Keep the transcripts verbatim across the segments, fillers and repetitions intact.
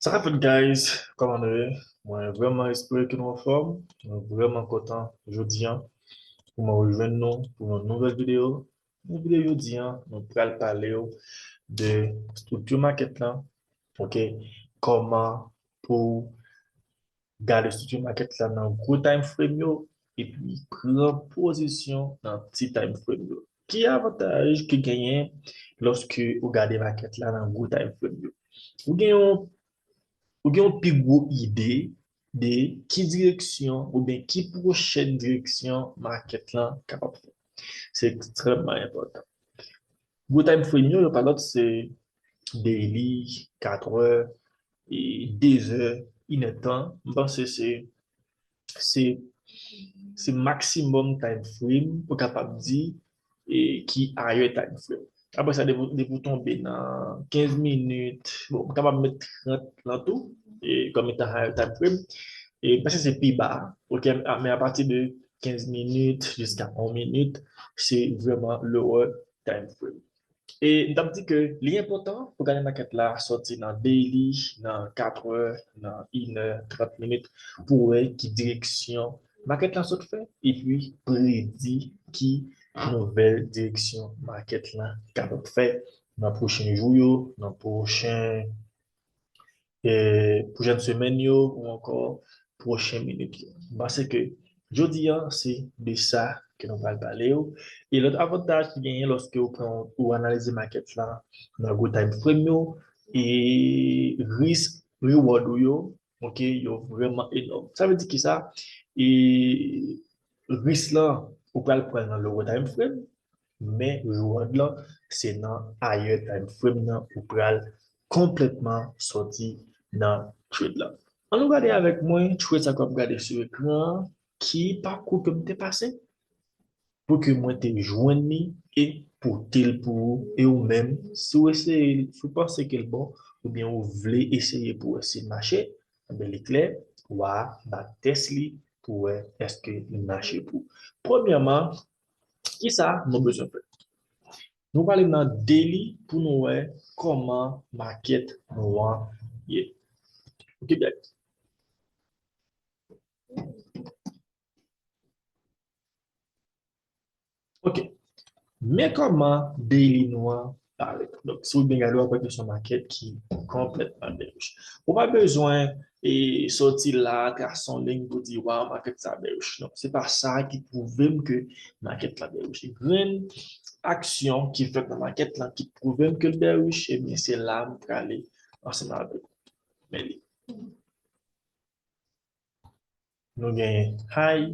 Sa k ap fèt, guys? Kòman nou ye? Mwen vrèman espere ke nou anfòm. Mwen vrèman kontan jodi a pou mwen rejwenn nou pou yon nouvèl videyo. Nan videyo jodi a, nou pral pale w de estrikti makèt la. Ok, kòman pou gade estrikti makèt la nan gwo time frame yo, epi pran pozisyon nan ti time frame yo. Ki avantaj ki genyen lòske ou gade makèt la nan gwo time frame yo? Ou gen yon, ou gen yon pi gwo ide de ki direksyon oubyen ki pwochèn direksyon makèt la kapab fè. Se ekstrèmman enpòtan. Gwo time frame yo, yo pa lòt se daily, katrè, e dezè, inèdtan. M panse se, se, se maksimòm time frame ou kapab di, e ki higher time frame. Apre sa, depi, depi w tonbe nan kenz minit, bon, m kapab met trant lan tou, e kòm etan higher time frame. E m panse se pi ba, ok, a, men apati de kenz minit jiska yon minit, se vrèman lower time frame. E m t ap di ke li enpòtan pou gade makèt la sòti nan daily, nan katrè, nan inè, trant minit, pou wè ki direksyon makèt la sot fè, epi predi ki nouvèl direksyon makèt la kapab fè nan pwochen jou yo, nan pwochen e, pwochèn semèn yo ou ankò pwochen minit yo. M panse ke jodi a, se de sa ke nou pral pale yo. E lòt avantaj ki genyen lòske ou pran, ou analize makèt la nan gwo time frame yo, e risk reward ou yo, ok, yo vrèman enòm. Sa vle di ki sa? E risk lan, ou pral pran nan lower time frame, men reward lan, se nan higher time frame nan ou pral konplètman sòti nan trade lan. Ann nou gade avèk mwen trade sa k w ap gade sou ekran an, ki pakou ke m te pase pou ke mwen te jwenn li e pote l pou ou. E ou menm, si w eseye li, si w panse ke l bon, oubyen ou vle eseye pou wè si l mache, enben li klè, w a backtest li pou wè èske li mache pou ou. Premyèman, kisa nou bezwen fè? Nou prale nan daily pou nou wè kòman makèt nou an ye. Ok, guys. Ok. Men kòman daily nou an parèt. Donk, si w byen gade, w ap wè ke se yon makèt ki konplètman bearish. Ou pa bezwen e sòti la, trase yon liy pou di, waw, makèt sa bearish. Non, se pa sa ki pwouve m ke makèt la bearish. Grenn aksyon ki fèt nan makèt la ki pwouve m ke l bearish, ebyen, se la m prale ansanm avèk ou. Men li. Nou gen high,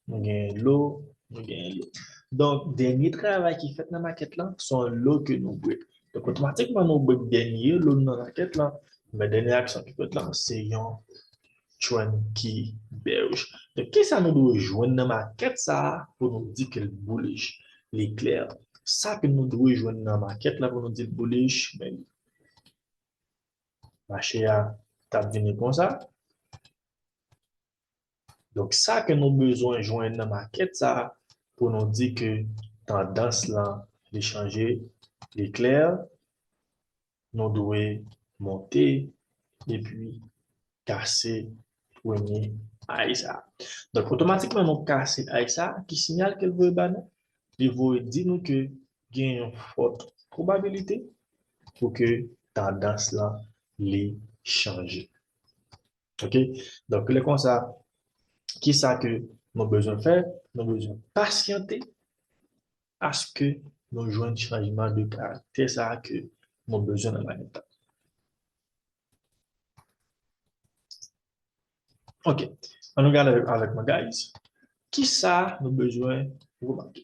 nou gen low, nou gen low. Donk, dènye travay ki fèt nan makèt lan, se yon low ke nou break. Donk, otomatikman, nou break dènye low nan makèt lan. Men dènye aksyon ki fèt lan, se yon trend ki bearish. Donk, kisa nou dwe jwenn nan makèt sa a pou nou di ke l bullish? Li klè. Sa ke nou dwe jwenn nan makèt la pou nou di l bullish, men mache a t ap vini konsa. Donk, sa ke nou bezwen jwenn nan makèt sa a pou nou di ke tandans lan li chanje, li klè, nou dwe monte epi kase premye high sa a. Donk, otomatikman, nou kase high sa a, ki siyal ke l voye ba nou? Li voye di nou ke gen yon fòt pwobabilite pou ke tandans lan li chanje. Ok? Donk, lè konsa, kisa ke nou bezwen fè? Nou bezwen pasyante aske nou jwenn chanjman de karaktè sa a ke nou bezwen nan makèt la. Ok. Ann nou gade avèk, avèk mwen, guys. Kisa nou bezwen remake?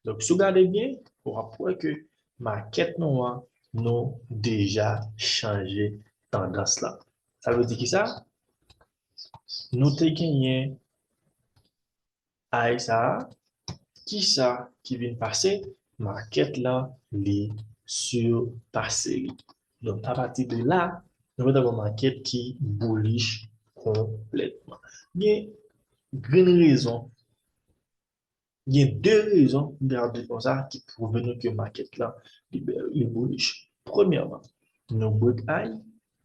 Donk, si w gade byen, w ap wè ke makèt nou an, nou deja chanje tandans la. Sa vle di kisa? Nou te genyen high sa a, kisa ki vin pase? Makèt lan, li sipase li. Donk, apati de la, nou mèt gen yon makèt ki bullish konplètman. Gen grenn rezon, gen de rezon, m ta di konsa, ki pwouve nou ke makèt lan, li, li bullish. Premyèman, nou break high,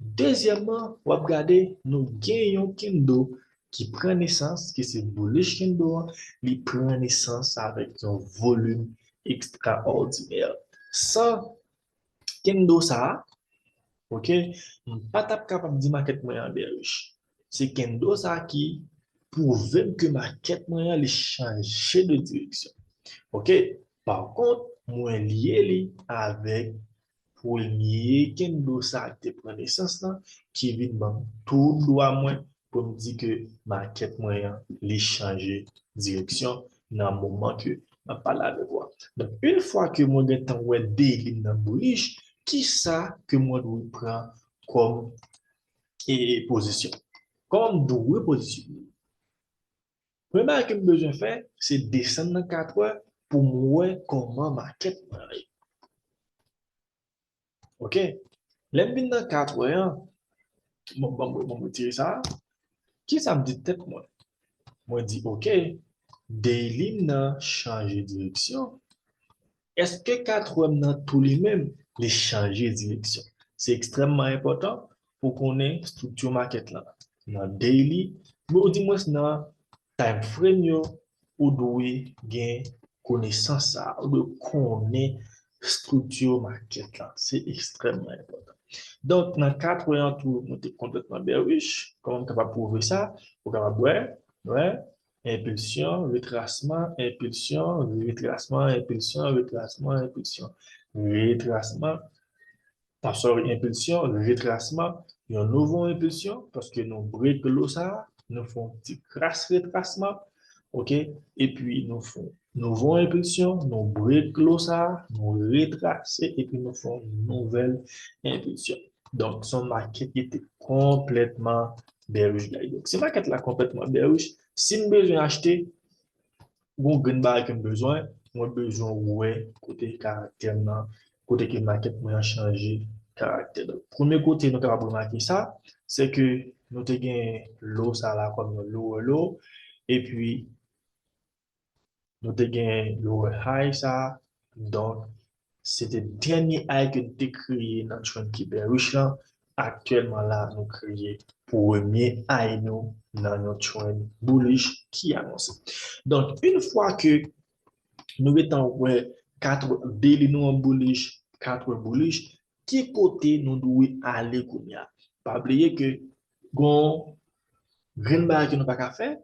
Dezyèmman, w ap gade, nou gen yon candle ki pran nesans, ki se bullish candle an, li pran nesans avèk yon volim ekstraòdinè. San candle sa a, ok, m pa t ap kapab di makèt mwen an bearish. Se candle sa a ki pwouve m ke makèt mwen an li chanje de direksyon. Ok, pa kont, mwen lye li avèk premye candle sa a ki te pran nesans lan, ki vin ban m tou dwa mwen pou m di ke makèt mwen an li chanje direksyon nan moman ke m ap pale avèk ou a. Donk, yon fwa ke mwen gentan wè daily m nan bullish, kisa ke mwen dwe pran kòm e, pozisyon? Kòman m dwe pozisyone? Premye bagay ke m bezwen fè, se desann nan katrè pou m wè kòman makèt mwen ye. Ok. Lè m vin nan katrè an, bon, bon, bon, bon, retire sa. Kisa m di tèt mwen? Mwen di, ok, daily m nan chanje direksyon. Èske katrè m nan tou li menm, li chanje direksyon? Se ekstrèmman enpòtan pou konnen estrikti makèt la. Nan daily, men ou di mwens nan time frame yo, ou dwe gen konesans sa, ou dwe konnen estrikti makèt la. Se ekstrèmman enpòtan. Donk, nan katrè an tou, nou te konplètman bearish. Kòman m kapab pwouve sa? Ou kapab wè, wè, enpilsyon, retrasman, enpilsyon, retrasman, enpilsyon, retrasman, enpilsyon, retrasman. Sorry, enpilsyon, retrasman, yon nouvo enpilsyon, paske nou break low sa, nou fè yon ti kras retrasman, ok, epi nou fè yon nouvo enpilsyon, nou break low sa, nou retrase, epi nou fè yon nouvèl enpilsyon. Donk, se yon makèt ki te konplètman bearish, guys. Donk, si makèt la konplètman bearish, si m bezwen achte, gon grenn bagay ke m bezwen, mwen bezwen wè kote karaktè m nan, kote ke makèt mwen an chanje karaktè. Donk, premye kote nou kapab remake sa, se ke nou te gen low sa la kòm yon lower low, epi nou te gen lower high sa, donk, se te dènye high ke n te kreye nan trend ki bearish lan. Aktyèlman la, nou kreye premye high nou nan yon trend bullish ki anonse. Donk, yon fwa ke nou gentan wè katrè, daily nou an bullish, katrè bullish, ki kote nou dwe ale kounye a? Pa bliye ke gon grenn bagay ke nou pa ka fè,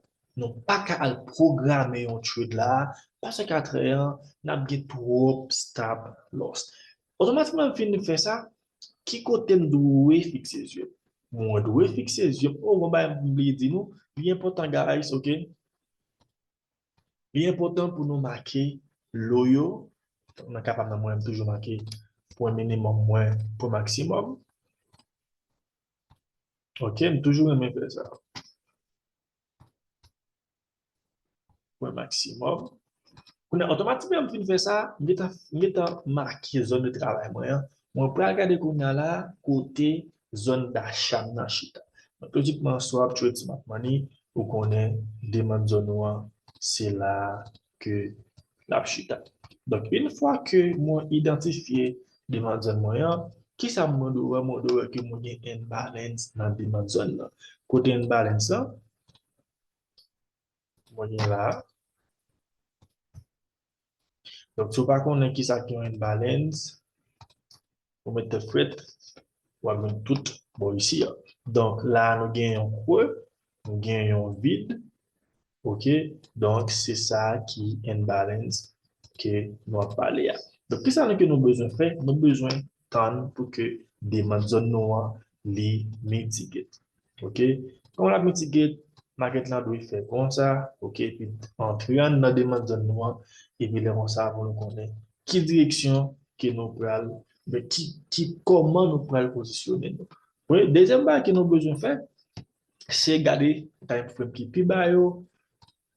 nou pa ka al pwograme yon trade la, paske katrè an, n ap gen twòp stop loss. Otomatikman, m fin fè sa, ki kote m dwe fikse zye m? Mwen dwe fikse zye m. Oh, gon bagay m bliye di nou, li enpòtan, guys, ok? Li enpòtan pou nou make low yo. Nan ka pa m nan, mwen, m toujou make pwen minimòm mwen, pwen maksimòm. Ok, m toujou renmen fè sa. Pwen maksimòm. Kounye a, otomatikman, m fin fè sa, m gentan, m gentan make zòn de travay mwen an. Mwen pral gade kounye a la, kote zòn dacha m nan chita. Donk, lojikman, si w ap trade Smart Money, ou konnen demann zòn ou an, se la ke l ap chita. Donk, yon fwa ke mwen idantifye demann zòn mwen an, kisa mwen dwe wè? Mwen dwe wè ke mwen gen imbalance nan demann zòn nan. Kote imbalance lan? Mwen gen la. Donk, si w pa konnen kisa ki yon imbalance, ou met tèt frèt, w ap jwenn tout bò isi a. Donk, la a, nou gen yon kre, nou gen yon vid. Ok? Donk, se sa ki imbalance ke nou ap pale a. Donk, kisa nou ke nou bezwen fè? Nou bezwen tann pou ke demann zòn nou an li mitigate. Ok? Kòman l ap mitigate? Makèt lan dwe fè konsa, ok, epi antre anndan demann zòn nou an, epi lè konsa pou nou konnen ki direksyon ke nou pral, men ki, ki, kòman nou pral pozisyone nou. Wi, dezyèm bagay ke nou bezwen fè, se gade time frame ki pi ba yo,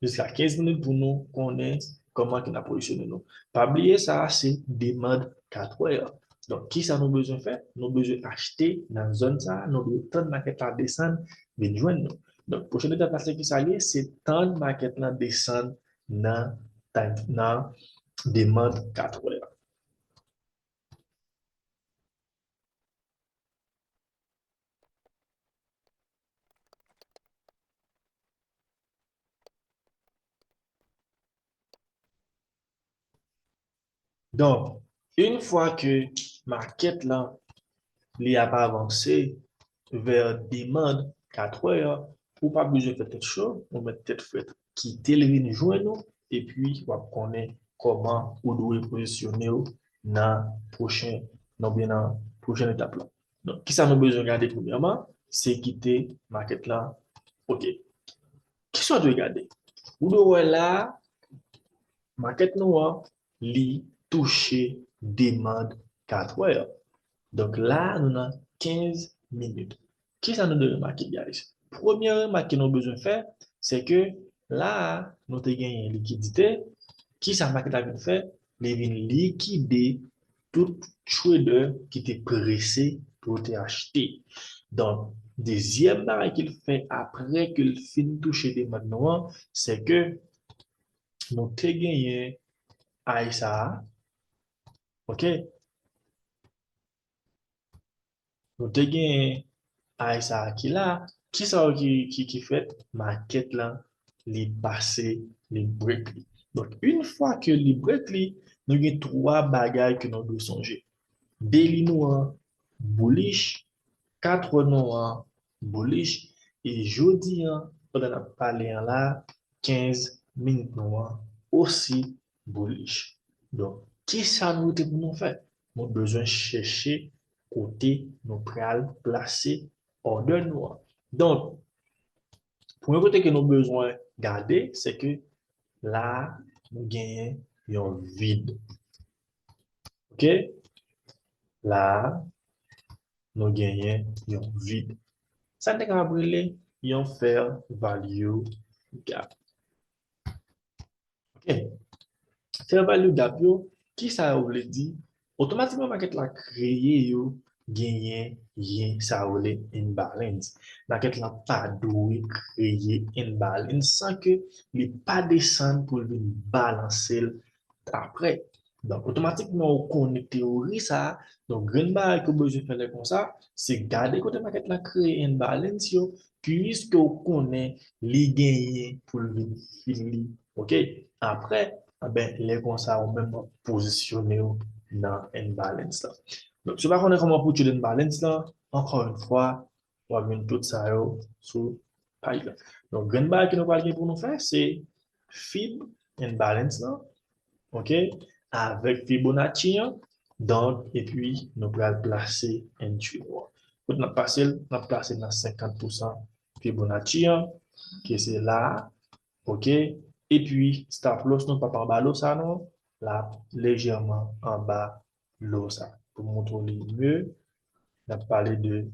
jiska kenz minit pou nou konnen kòman ke n ap pozisyone nou. Pa bliye sa, se demann katrè an. Donk, kisa nou bezwen fè? Nou bezwen achte nan zòn sa, nou dwe tann makèt la desann, vin jwenn nou. Donk, pwochèn etap la, se kisa l ye? Se tann makèt la desann nan, nan demann katrè an. Donk, yon fwa ke makèt lan li ap avanse vè demann katrè an, ou pa bezwen fè tèt cho, ou mèt tèt frèt, kite l vin jwenn ou, epi w ap konnen kòman ou dwe pozisyone w nan pwochen, nan, oubyen nan pwochen etap la. Donk, kisa nou bezwen gade premyèman? Se kite makèt lan. Ok. Kisa w dwe gade? Ou dwe wè la, makèt nou an, li touche demann katrè an. Donk la, nou nan kenz minit. Kisa nou dwe remake, guys? Premye remak ke nou bezwen fè, se ke la a, nou te genyen likidite. Kisa makèt la vin fè? Li vin likide tout trader ki te prese pou yo te achte. Donk, dezyèm bagay ke l fè apre ke l fin touche demann nou an, se ke nou te genyen ay sa a, ok? Nou te genyen ay sa a ki la, kisa ki, ki, ki fèt? Makèt lan, li pase, li break li. Donk, yon fwa ke li break li, nou gen twa bagay ke nou dwe sonje. Daily nou an bullish, katrè nou an bullish, e jodi an, pandan n ap pale an la, kenz minit nou an osi bullish. Donk, kisa nou rete pou nou fè? Nou bezwen chèche kote nou pral plase order nou an. Donk, premye kote ke nou bezwen gade, se ke la, nou genyen yon vid. Ok? La, nou genyen yon vid. Sa n te kapab rele yon fair value gap. Ok. Fair value gap yo, kisa yo vle di? Otomatikman, makèt la kreye yo genyen, yen sa yo rele imbalance. Makèt la pa dwe kreye imbalance san ke li pa desann pou l vin balanse l apre. Donk, otomatikman, ou konnen teori sa a. Donk, grenn bagay ke w bezwen fè lè konsa, se gade kote makèt la kreye imbalance yo, piske w konnen li genyen pou l vin fini. Ok? Apre, enben, lè konsa, ou menm w ap pozisyone w nan imbalance la. Donk, si w pa konnen kòman pou trade imbalance la, ankò yon fwa, w ap jwenn tout sa yo sou paj la. Donk, grenn bagay ke nou pral gen pou nou fè, se Fib imbalance lan, ok, avèk Fibonacci an, donk, epi nou pral plase entry nou an. Kote n ap pase l, n ap plase l nan senkant pousan Fibonacci an, ke se la a, ok, epi stop loss nou p ap anba lo sa non, l ap lejèman anba lo sa. Pou montre w li mye, n ap pale de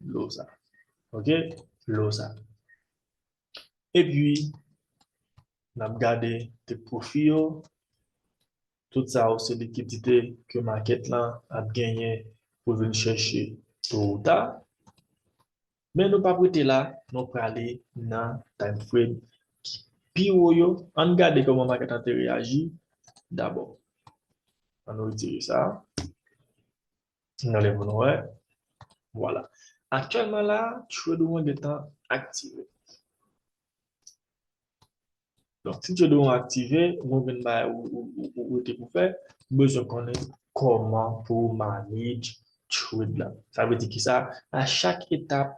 lo sa. Ok? Lo sa. Epi, n ap gade take profit yo. Tout sa yo se likidite ke makèt lan ap genyen pou vin chèche to ou ta. Men nou p ap rete la, nou prale nan time frame ki pi wo yo. Ann gade kòman makèt lan te reyaji dabò. Ann retire sa. Ann gade pou nou wè. Vwala. Aktyèlman la, trade ou an gentan aktive. Donk, si trade ou an aktive, ou gen bagay ou, ou, ou, ou rete pou fè, ou bezwen konnen kòman pou manage trade la. Sa vle di ki sa? A chak etap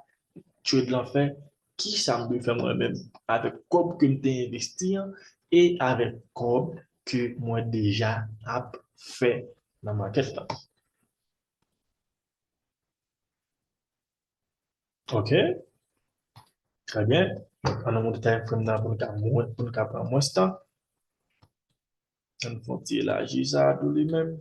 trade lan fè, ki sa m dwe fè mwen menm avèk kòb ke m te envesti an e avèk kòb ke mwen deja ap fè nan makèt lan. Ok. Trè byen. Donk, ann monte time frame nan pou nou ka mwen, pou nou ka pran mwens tan. Ann fè yon ti elaji sa tou li menm.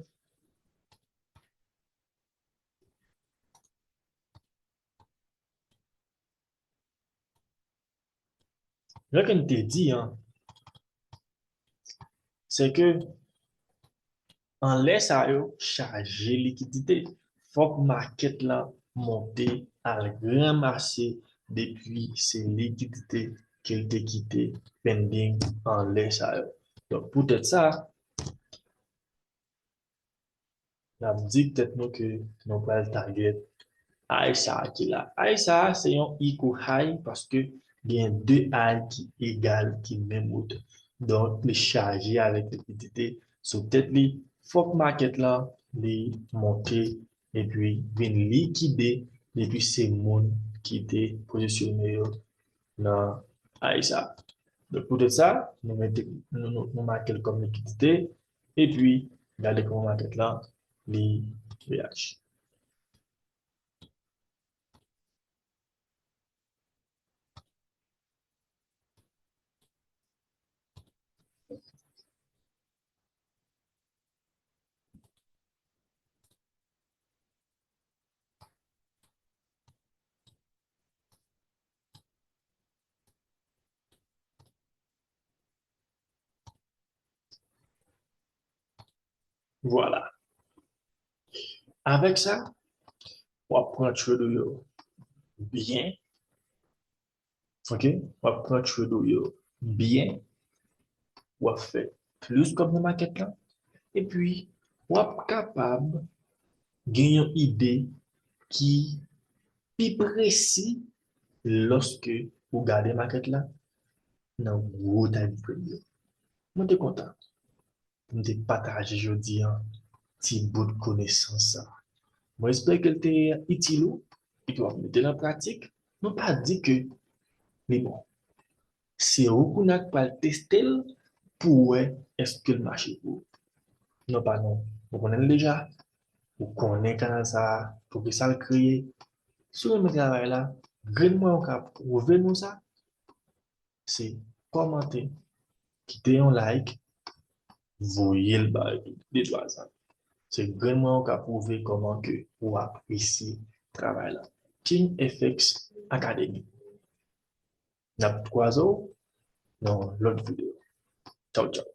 Jan ke n te di an, se ke anlè sa yo chaje likidite. Fòk makèt lan monte al ranmase depi se likidite ke l te kite pending anlè sa yo. Donk, poutèt sa, n ap di tèt nou ke nou pral target ay sa a ki la. Ay sa a se yon equal high paske gen de ay ki egal, ki menm wotè. Donk, li chaje avèk likidite sou tèt li. fòk makèt lan li monte epi vin likide depi se moun ki te pozisyone yo nan ay sa. Donk poutèt sa, nou mete nou, nou, nou make l kòm likidite epi gade kòman makèt lan li reyaji. Vwala. Avèk sa, w ap pran trade ou yo byen. Ok? W ap pran trade ou yo byen. W ap fè plis kòb nan makèt lan. Epi, w ap kapab gen yon ide ki pi presi lòske ou gade makèt la nan gwo time frame yo. Mwen te kontan pou m te pataje jodi a ti bout konesans sa. Mwen espere ke l te itil ou, epi w ap mete l an pratik. Nou pa di ke li bon. Se ou kounye a k pral teste l pou wè èske l mache pou ou. Non pa non. Ou konnen l deja. Ou konnen kanal sa a, poukisa l kreye. Si w renmen travay la, grenn mwayen ou ka pwouve nou sa, se kòmante, kite yon like, voye l bay de twa zanmi. Se grenn mwayen ou ka pwouve kòman ke ou apresye travay la. King F X Academy. N ap kwaze w nan yon lòt videyo. Tchaw, tchaw.